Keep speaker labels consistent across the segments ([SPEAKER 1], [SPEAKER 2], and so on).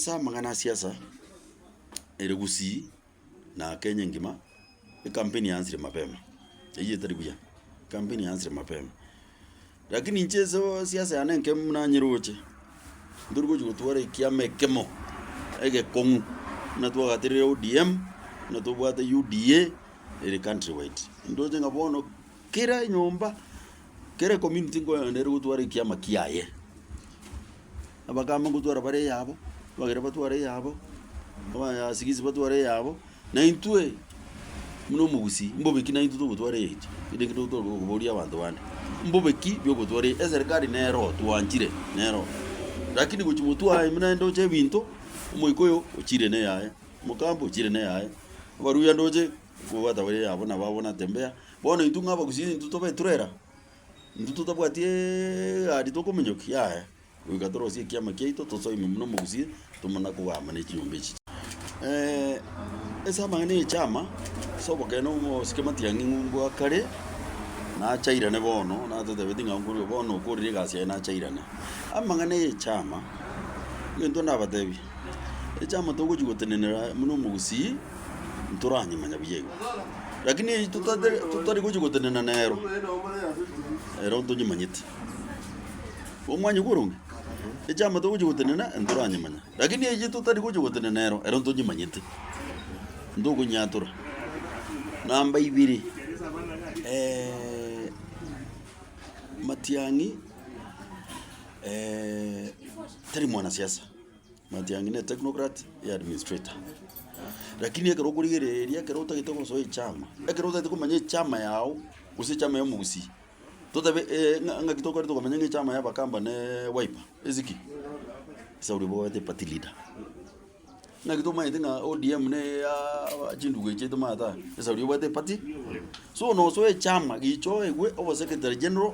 [SPEAKER 1] Ase amang'ana a siasa, ere Gusii na Kenya engima, ekampeni yaansire mapema, eyio etari buya, ekampeni yaansire mapema. Lakini inche ase siasa yane enke buna nyeroche, ntori gochi gotwara ekiama ekemo, egekong'u, buna twagaterire ODM, buna tobwate UDA, ere country wide. Ndoche ng'a bono kera enyomba, kera ecommunity nkoenda ere gotwara ekiama kiaye. Abakamba ngotwara bare eyabo, abagere batware eyabo, abasigisi batware eyabo, na intwe buna omogusii mbobe ki naintwe togotwara eyaito? Kende ekio tokoboria abanto bande, mbobe ki biogotwara eye? Eserekari nero twanchire nero, lakini gochia motwe aye buna ndoche ebinto, omoikoyo ochire na eyaye, omokamba ochire na eyaye, abaruya ndoche nkobwata bare eyabo nabo abwo natembea, bono intwe ng'a abagusii intwe tobe turera, intwe totabwati egari tokominyokia yaya. Goika torosie ekiama kiaito, tosoe ime buna omogusii, tomana kogamba ne chinyomba echi. Ase amang'ana ya echama, ase obokeene omosike Matiang'i ng'umbu akare, nachairane bono, natotebetie ng'a nkorwa bono okorire egasi yaye nachairane. Amang'ana ya echama, egento ndabatebie, echama togochi gotenenera buna omogusii, ntoranyemanya buya igo. Lakini eyio totate totari gochi gotenena nero, ero ntonyemanyeti. Omwanyigwa oronge? Echama togochia gotenena ntoranyemanya, lakini eyio totari gochia gotenena ero, ero ntonyemanyete, ntokonyatora. Namba ibere, Matiang'i tari mwanasiasa, Matiang'i ne technocrat, ye administrator. Lakini ekero okorigereria ekero otagete gosoa echama, ekero otagete komanya echama yago, gose echama ya omogusii. Totebe ng'a ng'aki tokore tokomanya ng'a echama ya abakamba ne Wiper, ase ki? Ase oria obwate eparty leader. Ng'aki tomanyete ng'a ODM ne eya chindugu echi chiaito omanyete aa, ase oria obwate eparty, so nosoe echama gicha oegwe obosecretary general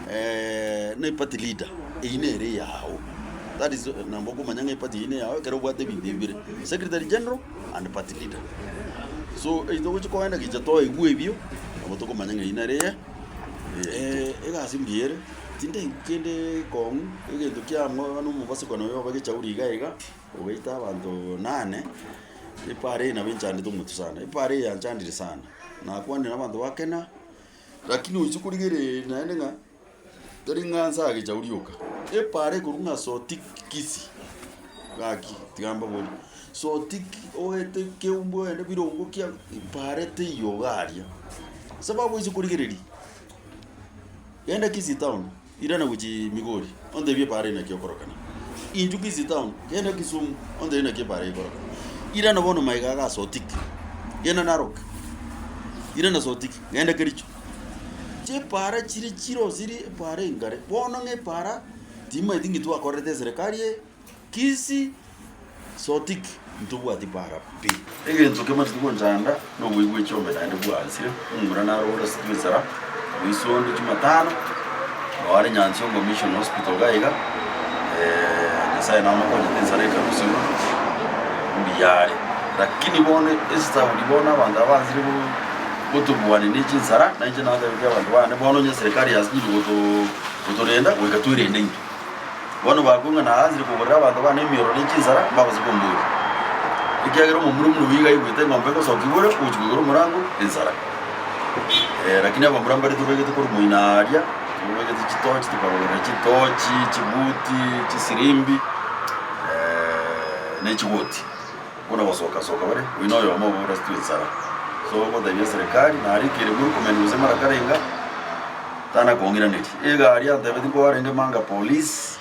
[SPEAKER 1] na eparty leader, eyio nere eyago. That is nabo okomanya ng'a eparty eyio neyao ekero obwate ebinto ebi bire, secretary general and party leader. So eyio togochi kogenda gicha toegwe ebio, nabo tokomanya ng'a eyio nere eye. Egasi mbuya ere, tindaigwa kende gekong'u, egento kiamwa na omobasokano oyo obe gechauri iga iga, ogaita abanto nane, epara eye nabo enchandete omotwe sana, epara eye yanchandire sana, nakwanire na abanto ba kena, lakini oise korigereria naende ng'a tari ng'a nse aa gechauri rioka, epara ekorwa ng'a sotik kisii, gaki tiga mbaborie, sotik oete keumbu ogende birongo kia epara teiyo iga aria. Sababu oise korigereria, genda Kisii town, irana gochia Migori, ontebie epara eye naki ekorokana. Inchuo Kisii town, genda Kisumu, ontebie naki epara ekorokana. Irana bono magega iga Sotik, genda Narok, irana Sotik, genda Kericho. Chipara chire chirosirie epara engare, bono ng'a epara, timanyeti ng'ki twakorerete eserekari eye. Kisii, Sotik ntobwati para pi. Egento kemachete gonchanda noboigwa echiombe naende bwansire, omomura naro orasitwe ensara, moisonde jumatano, noo are Nyansiongo Mission Hospital iga iga, Nyasaye namokonyete ensara ekarusigwa, mbuya are. Lakini bono esauri bono abanto aba bansire gotobuania ne chinsara, nainche natebetie abanto bane bono onye eserekari yasinyire goto gotorenda goika twerende intwe. Bono bakwe ng'a naanchire kogorera abanto bane emioro ne chinsara, mbabase komboria. Ekiagera omomura buna oyio iga aigwete eng'ombe egosoka igoro, ogochia koigora omorango, ensara. Eh, lakini abamura mbare tobegete korwa moino aaria, tobegete chitochi tokabagorera chitochi, chibuti, chisirimbi, ne chigoti. Buna gosoka soka bare, oyio noyomo obo orasitwe ensara. So ogotebia eserekari, narikire Murkomen gose mara karenga, tana kong'iraneria. Egari antebetie nkwarenge Manga police,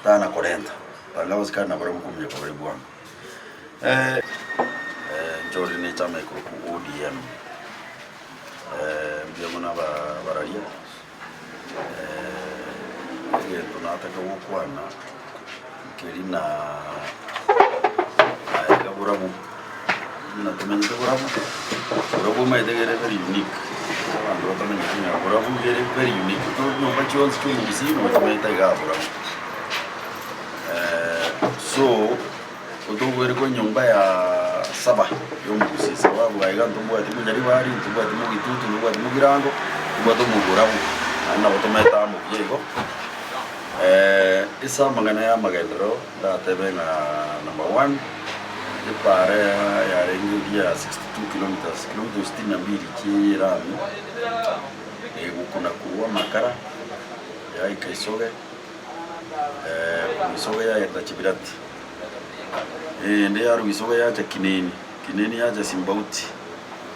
[SPEAKER 1] tana korenta. Tanga abasikari nabarabwo kominyoka bare bwango. Eh, nchorire ne echama ekorokwa ODM. Mbuya mono aba- abararia, egento nataka gokwana. Nkeri na naega borabu, buna tomenyete borabu, borabu omanyete gere very unique, abanto batamanyeti ng'a borabu gere very unique, to nyomba chionsi chia omogusii nigo chimenyete igaa borabu. So, otobwere kwa enyomba ya saba ya omogusii sababu aiga ntobwati monyaribari, ntobwati mogitutu, ntobwati mogirango, ntobwate omoborabu, naende nabo tomenyete amo buya igo. Ase amang'ana y'amagenderero ndatebe ng'a number one, epaara yarenge eria ya 62 kilometres, kilomita sitini na mbili chi'erami, egokuna korwa amakara yaika isoge, korwa isoge yagenda chibirati, eyende yarwa isoge yacha kineni, kineni yacha simbauti,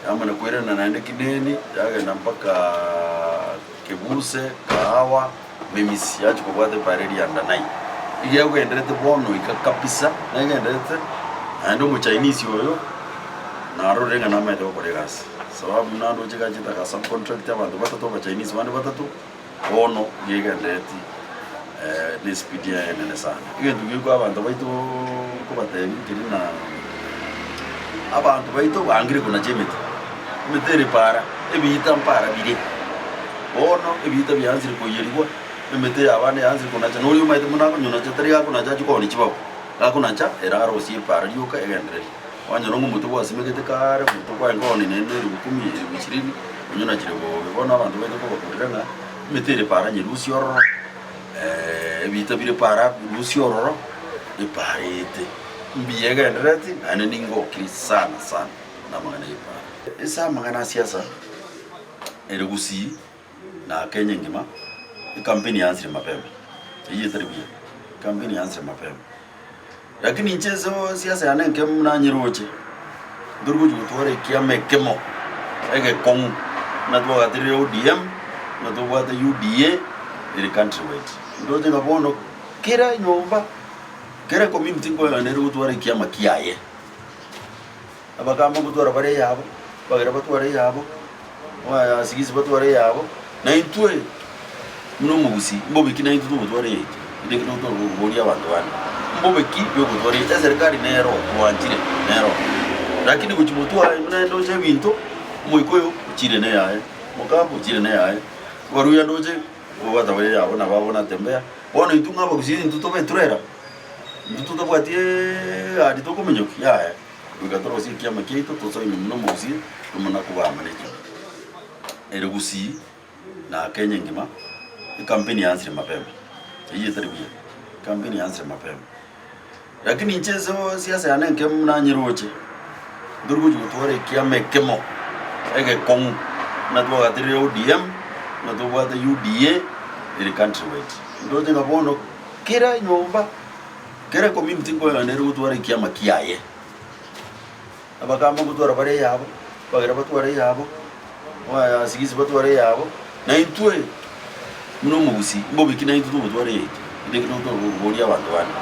[SPEAKER 1] yamana koirana naende kineni yagenda mpaka kebuse, kahawa. Memisi yachia kobwata epaara eria ya Ndanai, iga egendererete bono iga kabisa, negendererete naende omochinese oyo narorire ng'a namaete gokora egasi, sababu buna ndoche gachete aga subcontract abanto batato abachinese bande batato, bono iga egenderereti na espeed yaye enene sana. Egento gekoa abanto baito nkobatebia nkeri ng'a abanto baito bangire konacha emete, emete ere paara, ebiita mpara bire. Bono ebiita biansire koiyerigwa, emete y'abana yansire konacha, na oria omaete buna akonyonacha tari gakonacha achie koonia chibao, gakonacha ere arosie epaara rioka egendererie. Kwanyora ng'a omote gwasimegete kaare, omote kwarenge koonia naende elifu kumi, elifu ishirini, onyonachire bobe. Bono abanto baito kobakurera ng'a emete ere epaara nyerusie ororo, ebiita bire epaara rusia ororo, epaara ete mbuya egenderereti naende ningokire sana sana namang'ana y'epaara. Ase amang'ana a siasa. Ere Gusii na Kenya engima, ekampeni yaanzire mapema, eyio etari buya, ekampeni yaanzire mapema. Lakini inche ase siasa yane enke buna nyeroche, ntori gochi gotwara ekiama ekemo egekong'u buna twagaterire ODM, buna tobwate UDA ere country wide. Ndoche ng'a bono kera enyomba, kera ecommunity nkoegana ere gotwara ekiama kiaye. Abakamba ngotwara bare eyabo, abagera batware eyabo, abasigisi batware eyabo, na intwe buna omogusii mbobe ki naintwe togotwara eyaito? Ere ekero tokoboria abanto bande, mbobe ki bw'ogotwara eyaito? Eserikari nero twanchire nero, lakini gochia motware buna ndoche ebinto, omoikoyo ochire na eyaye, omokamba ochire na eyaye, abaruya ndoche obwate bare eyabo nabo abwo natembea, bono intwe ng'a abagusii intwe tobe turera, intwe totabwati egari tokominyokia yaya. Goika torosie ekiama kiaito, tosoe ime buna omogusii, tomana kobamba ne chiombe. Ere Gusii na Kenya engima, ekampeni yaanzire mapema, eyio etari buya, ekampeni yaanzire mapema. Lakini inche ase siasa yane enke buna nyeroche, ntori gochi gotwara ekiama ekemo egekong'u buna twagaterire ODM, buna tobwate UDA, ere country wide. Ndoche ng'a bono kera enyomba. Kera ecommunity nkoegana ere gotwara ekiama kiaye. Abakamba ngotwara bare eyabo, abagera batware eyabo, abasigisi batware eyabo, na intwe buna omogusii mbobe ki naintwe togotwara eyaito? Ere ekero tokoboria abanto bande,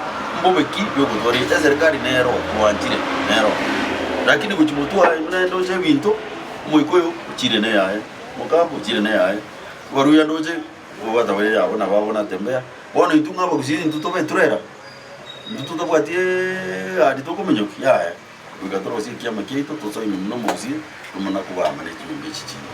[SPEAKER 1] mbobe ki bw'ogotwara eyaito? Eserikari nero twanchire nero, lakini gochia motware buna ndoche ebinto, omoikoyo ochire na eyaye, omokamba ochire na eyaye, abaruya ndoche. Obwate bare yabo nabo abwo natembea. Bono intwe ng'a abagusii intwe tobe turera, intwe totabwati egari tokominyokia yaya, goika torosie ekiama kiaito tosoe ime buna omogusii tomana kobamba ne chinyomba echi chinde.